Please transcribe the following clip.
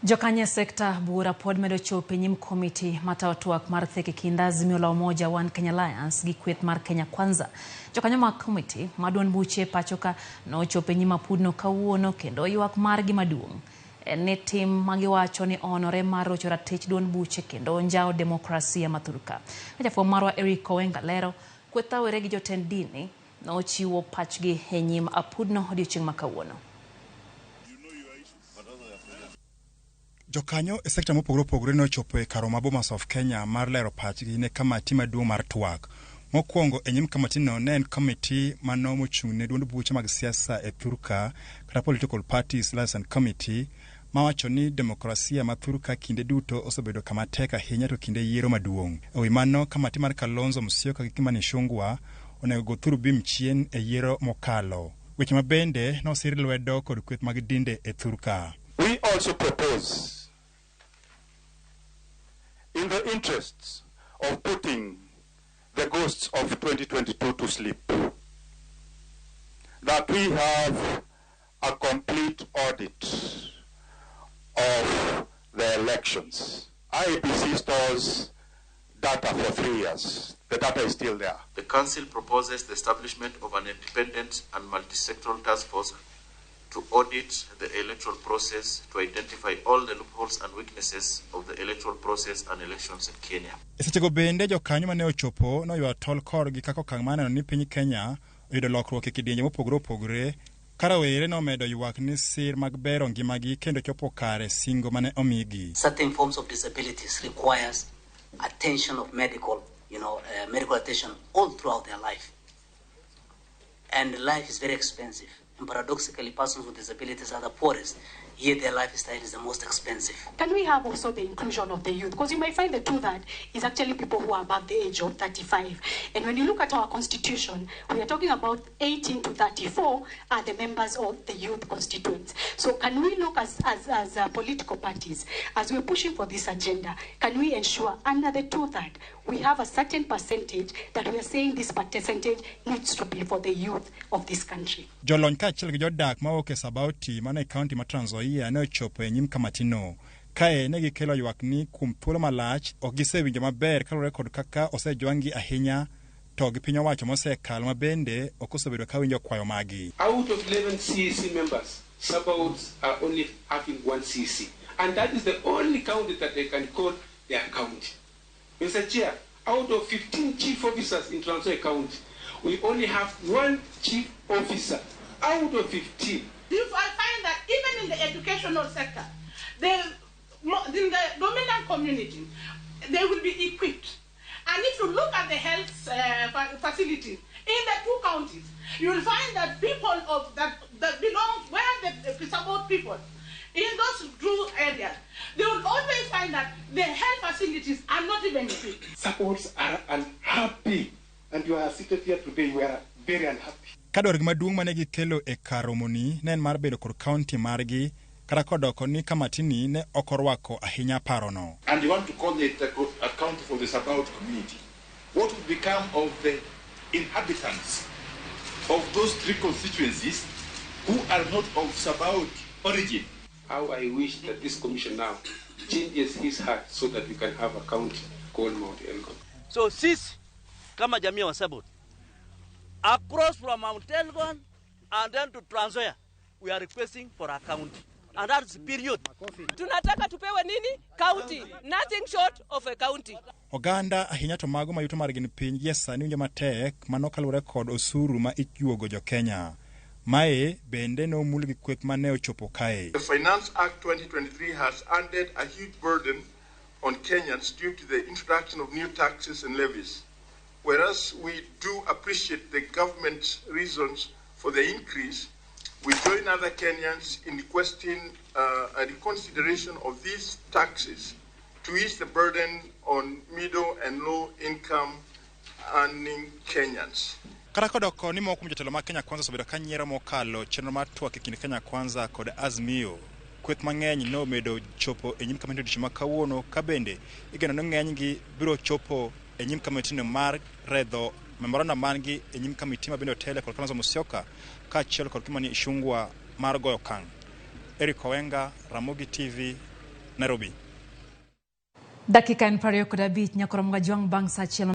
Jokanyo e sekta buora pod medo chopo e nyim komiti matayo twak mar thek e kind Azimio la Umoja One Kenya Alliance gi kweth mar Kenya Kwanza. Jokanyo mag komiti ma duond buche pachoka nochopo e nyim apudno kawuono kendo ywak margi maduong' en ni tim magiwacho ni onore mar rocho ratich duond buche kendo njawo demokrasia ma thurka. Ka jafwambo marwa Eric Owenga lero, kweth awere gi jotend dini nochiwo pachgi e nyim apudno odiochieng' ma kawuono. Jokanyo e sekta mopogore opogore nochopo e kar ma Bomas of Kenya mar lero pachgi ne kamati maduong' mar twak. Mokwongo e nyim kamatino ne en komiti mano mochung' ne duond buche mag siasa e thurka kata Political Parties Liaison Committee mawacho ni demokrasia ma thurka kinde duto osebedo kama tek ahinya to kinde yiero maduong'. E wi mano, kamati mar Kalonzo Musyoka gi Kimani Ichung'wa onego go thurubim chien e yiero mokalo. Weche ma bende nosir lwedo kod kweth mag dinde e thurka. We also propose, in the interests of putting the ghosts of 2022 to sleep, that we have a complete audit of the elections. IEBC stores data for 3 years. The data is still there. The Council proposes the establishment of an independent and multi-sectoral task force to audit the electoral process to identify all the loopholes and weaknesses of the electoral process and elections in Kenya. E sechego bende jokanyo mane ochopo noywa tol korgi kaka okang' mar neno ni piny Kenya oyudo lokruok e kidienje mopogore opogore ka rawere nomedo ywak ni sir mag bero ngimagi kendo chopo kare singo mane omigi. Certain forms of disabilities requires attention of medical, medical attention all throughout their life. And life is very expensive. And paradoxically, persons with disabilities are the poorest, yet their lifestyle is the most expensive. Can we have also the inclusion of the youth? Because you might find the two-third is actually people who are above the age of 35. And when you look at our constitution, we are talking about 18 to 34 are the members of the youth constituents. So can we look as political parties, as we're pushing for this agenda, can we ensure under the two-third, we have a certain percentage that we are saying this percentage needs to be for the youth of this country? Jolony kaachiel gi jodak mawuok e Sabauti mane e kaunti ma Trans Nzoia ne ochopo e nyim kamatino. Kae ne gikelo ywak ni kuom thuolo malach ok gisewinjo maber kaluwore kod kaka osejwang'gi ahinya to gi piny owacho mosekalo ma bende ok osebedo ka winjo kwayo magi. Out of 11 CEC members, Sabauts are only having one CEC. And that is the only county that they can call their county. Mr. Chair, out of 15 chief officers in Trans Nzoia County, we only have one chief officer out of 15. You find that even in the educational sector, in the dominant community, they will be equipped. And if you look at the health facilities in the two counties, you will find that people of that, that belong where the Sabaot people, in those two areas, they will always find that the health facilities are not even equipped. Sabaots are unhappy, and you are seated here today, you are very unhappy. Ka dwargi maduong' mane gikelo e kar romoni ne en mar bedo kod kaunti margi kata kodoko ni kamatini ne ok orwako ahinya parono. And you want to call it a county for the Sabaot community. What would become of the inhabitants of those three constituencies who are not of Sabaot origin? How I wish that this commission now changes his heart so that we can have a county called Mount Elgon. So sisi kama jamii ya Sabaot, across from Mount Elgon and then to Trans Nzoia, we are requesting for a county. And that's period. Tunataka tupewe nini? County. Nothing short of a county. Oganda ahinya to mago ma yuto margi ni piny gie sani winjo matek mano kaluwore kod osuru ma ijuogo jo Kenya. Mae bende nomul gi kweth mane ochopo kae. The Finance Act 2023 has added a huge burden on Kenyans due to the introduction of new taxes and levies. Whereas we do appreciate the government's reasons for the increase, we join other Kenyans in requesting a reconsideration of these taxes to ease the burden on middle and low income earning Kenyans. Kata kodoko ni moko kuom jotelo mag Kenya Kwanza osebedo ka nyiero mokalo chenro mar twak e kind Kenya Kwanza kod Azimio. Kweth mang'eny nomedo chopo e nyim kamati odiochieng' ma kawuono ka bende igeno ni ng'enygi biro chopo e nyim kamitino mar redho memorandum man-gi e nyim kamiti ma bende otele kod Kalonzo Musyoka kaachiel kod Kimani Ichung'wa mar goyo okang'. Eric Owenga, Ramogi TV, Nairobi. Dakika en 25 nyaka rom ga jwang' bang' saa achiel.